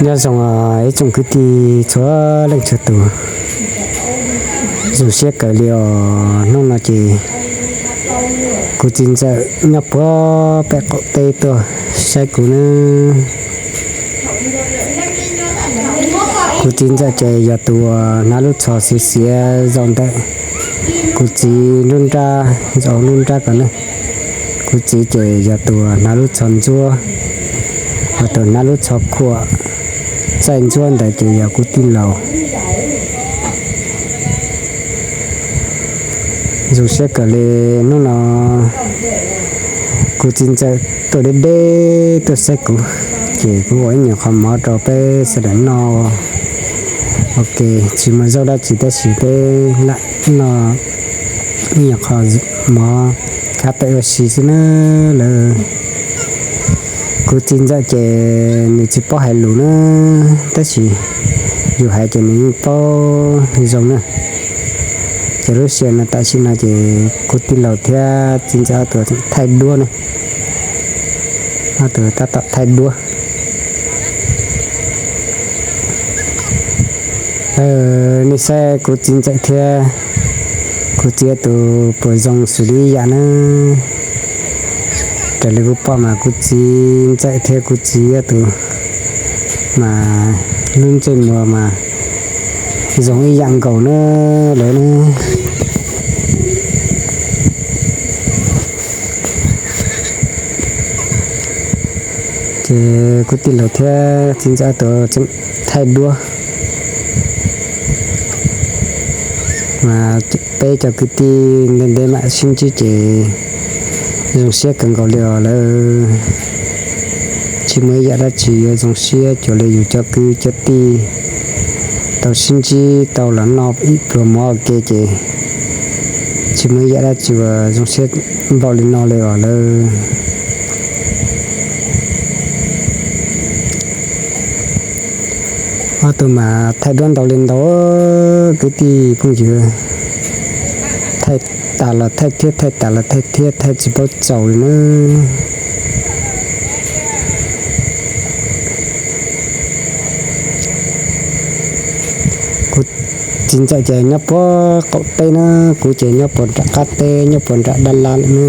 Nyob zoo ib tsoom kwv tij txhua leej txhua tus, zoo siab kawg li os. Hnub no ces kuv txiv ntxawm nyob puag pem qaum teb tuaj saib kuv nawb. Kuv txiv ntxawm ces yog tus uas hnav lub tsho xiav xiav zaum ntawm kuv txiv nruab nrab, zaum nruab nrab ko ne. Kuv txiv ces yog tus uas hnav lub tsho ntsuab, ho tus hnav lub tsho khuam txaij ntsuab ntawd ces yog kuv tij laug. Zoo siab kawg li, hnub no kuv txiv ntxawm tuaj deb deb tuaj saib kuv, ces kuv ua ib nyuag qho mov rau peb sawv daws noj. Ok, tsis muaj zaub dab tsi tab sis peb lam noj ib nyuag qho mov khav pem ua si xwb na lawm. Kuv txiv ntxawm ces nws tsis paub hais lus na, tab sis yus hais ces nws yeej paub zoo na. Ces lub sij hawm no tam sim no ces kuv tij laug thiab txiv ntxawm ob tug thaij duab ne, ob tug tab tom thaij duab. Nej saib kuv txiv ntxawm thiab kuv txiv ob tug puas zoo xws li ib yam na? Raws li kuv pom mas kuv txiv ntxawm thiab kuv txiv ob tug mas lub ntsej muag mas zoo ib yam nkaus na lawm na. Ces kuv tij laug thiab txiv ntxawm ob tug tseem thaij duab, mas peb cov kwv tij ntev ntev mam sib ntsib ces zoo siab kawg nkaus li os lawm. Tsis muaj ib yam dab tsi yuav zoo siab cuag li yus cov kwv cov tij tau sib ntsib tau los noj ib pluag mov ua ke ces tsis muaj ib yam dab tsi uas zoo siab npaum li no li os lawm. Ob tug mas thaij duab ntau li ntau, kwv tij phooj ywg, thaij tas los thaij thiab, thaij tas los thaij thiab, thaij tsis paub txaus li na. Kuv txiv ntxawm ces nyob puag qaum teb na, kuv ces nyob puag nram qab teb, nyob puag nram dab lab lawm na.